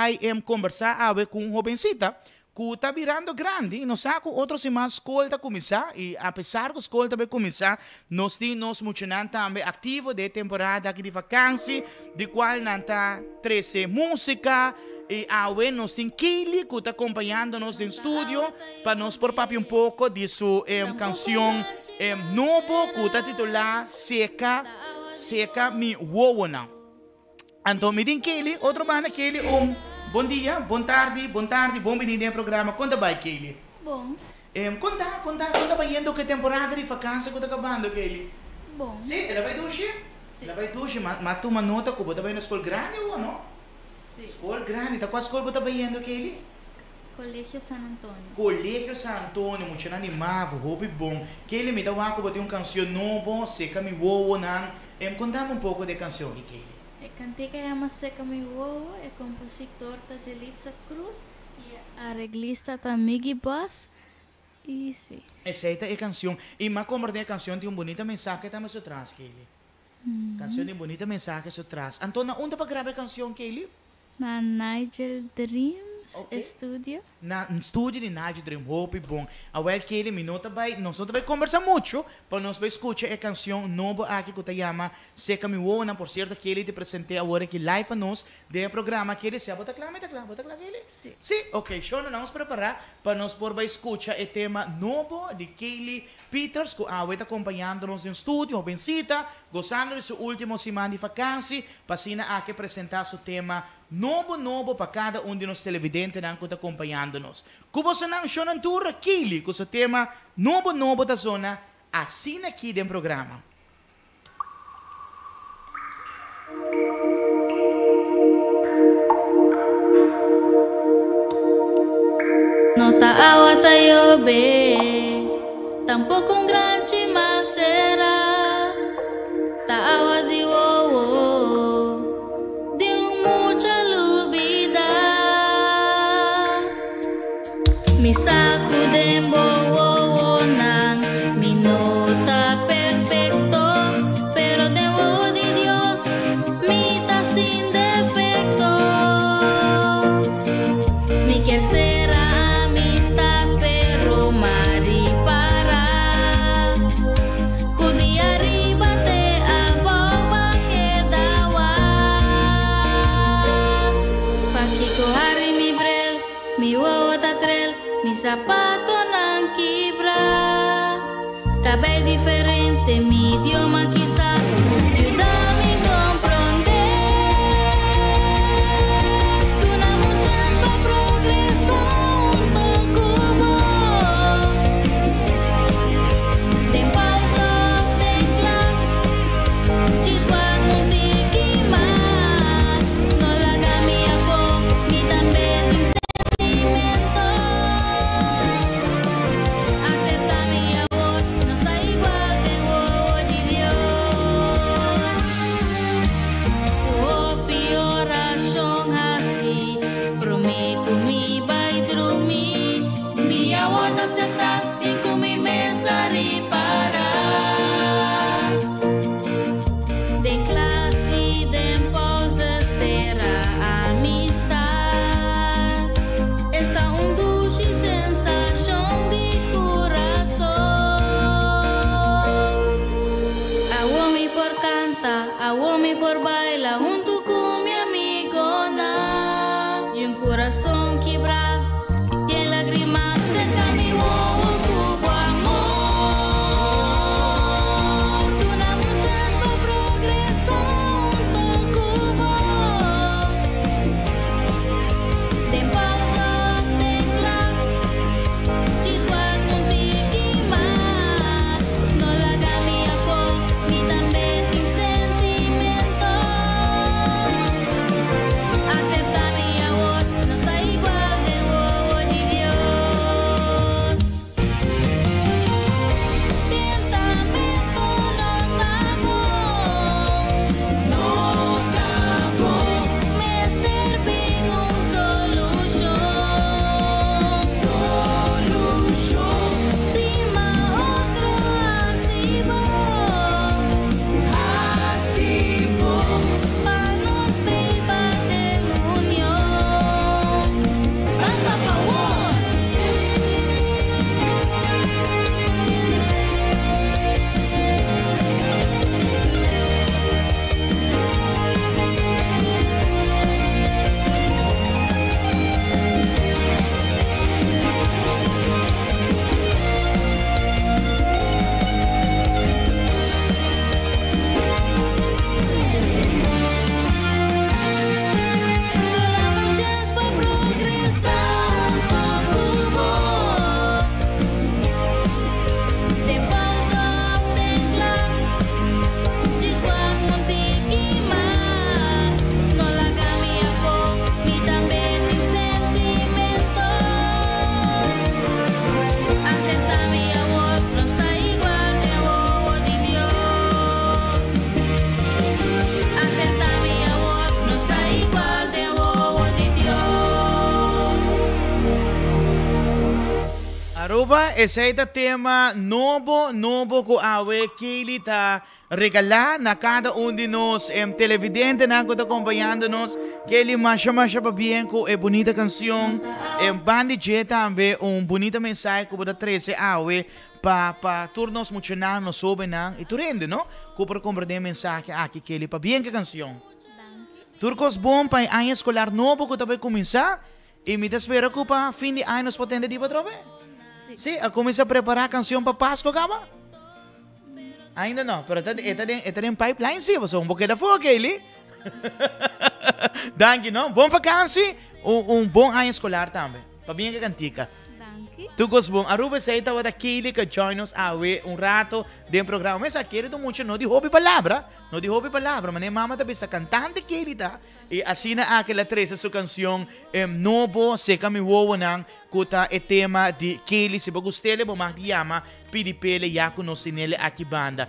bai kombersá awe ku un hobencita ku ta birando grandi i nos sa ku otro siman skol ta kuminsá i apesar ku skol ta bai kuminsá nos tin nos muchanan tambe aktivo den e temporada aki di vakansi di kual nan ta trese músika i awe nos tin Kaylee ku ta kompañando nos den studio pa nos por papia un poko di su kanshon nobo ku ta titulá Seka Seka Mi Wowonan. Anto mi tin Kaylee, otro banda Kaylee un bon dia, bon tardi, bon tardi, bon bini den e programa. Kon ta bai Kaylee? Bon. Kon ta, kon ta, kon ta bayendo ku e temporada di vakansia ku ta kabando Kaylee? Bon. Si, el a bai dushi? Si. El a bai dushi, ma ma tuma nota ku bo ta bai na skol grandi awor no? Si. Skol grandi, ta kua skol bo ta bayendo Kaylee? Colegio San Antonio. Colegio San Antonio, muchanan di mavo, hopi bon. Kaylee mi ta wak ku bo tin un kansion nobo, Seka mi wowonan. Contami un poco di e cancion aki, Kaylee. E cantica yama Seca Mi Wowo, e compositor ta Jelitza Cruz y e areglista ta Miggy Boss y si. Esey ta e cancion. Y m'a compra den e cancion tin un bunita mensahe tambe su tras, Kaylee. Cancion tin un bunita mensahe su tras. Anto na unda pa graba e cancion, Kaylee? Na Nigel Dreams Studio. Na studio di Nigel Dream, hopi bon. Awel Kelly, mi no ta bai, nos no ta bai kombersa muchu, pa nos bai skucha e kansion nobo aki ku ta yama Seka Mi Wowonan. Por sierto, Kelly ta present'é awor aki live pa nos den e programa. Kelly, si abo ta kla, mi ta kla. Bo ta kla, Kelly? Si. Si? Ok, shona, nos prepará pa nos por bai skucha e tema nobo di Kelly Pieters ku awe ta kompañando nos den studio, hobensita, gosando di su último siman di fakansi, pa asina aki presentá su tema Nobo nobo pa kada un di nos televidentenan ku ta kompañando nos. Ku bosonan shownan tur Kili ku su tema Nobo nobo ta zona asina aki den programa. No ta awa ta yobe, tampoko un gran chimasera, ta awa di wowo. Di un mucha lubida. Mi sa ku den bo wowonan mi no ta perfecto, pero den wowo di Dios mi ta sin defecto. Mi kier sera amistad pero m'a ripara ku di ariba te abou b'a keda wak. Pakiko hari mi brel, mi wowo ta trel, mi zapatonan kibra. Kabei diferente, mi idioma kisas yuda mi komprondé. Duna mi un chans pa progresá hunto ku bo. Den pausa òf den klas, djis wak un tiki mas. No laga mi afó, mi tambe tin sentimento. Acepta mi awor, nos ta igual den wowo di Dios. Ku hopi orashon hasi, promé ku mi bai drumi, mi awor ta acepta sin ku mi mes a ripará. Den klas i den pauze sera amistad. Esta un dushi sensashon di kurason. Awor mi por kanta, awor mi por baila huntu ku mi amigonan. I un kurason kibrá yen lagrima seka mi wowo ku bo amor. Duna mi un chans pa progresá hunto ku bo. Den pausa òf den klas, djis wak un tiki mas. No laga mi afó, mi tambe tin sentimento. Acepta mi awor, nos ta igual den Aruba, esey ta tema nobo nobo cu awe Kaylee ta regala na cada un di nos televidentenan cu ta acompañando nos. Kaylee, masha masha pabien cu e bunita cancion. Bandi dje tambe un bunita mensahe cu bo ta trece awe pa pa tur nos muchanan, nos hobennan y tur hende, no? Cu por comprende e mensahe aki, Kaylee. Pabien cu e cancion. Tur cos bon pa e aña escolar nobo cu ta bay cuminsa. I mi ta spera ku pa fin di aña nos por tende di bo atrobe. Sí, a kuminsá prepará kanshon pa Pasko kaba? Ainda no, pero ta, e ta den, e ta den pipeline sí, pasobra bo keda afó, Kaylee. Danki, no? Bon vakansi, un, un bon aña eskolar tambe. Pabien ku e kantika. Danki. Tur kos bon. Aruba esei tabata Kaylee ku a join nos awe un rato den programa. Mesa kere ta un mucha no di hopi palabra, no di hopi palabra, manera mama ta bisa kantante Kaylee ta. I asina aki el a trese su kansion nobo, Seka Mi Wowonan, ku ta e tema di Kaylee. Si bo gust'el, bo mag di yama pidi p'el ya ku nos tin'el aki banda.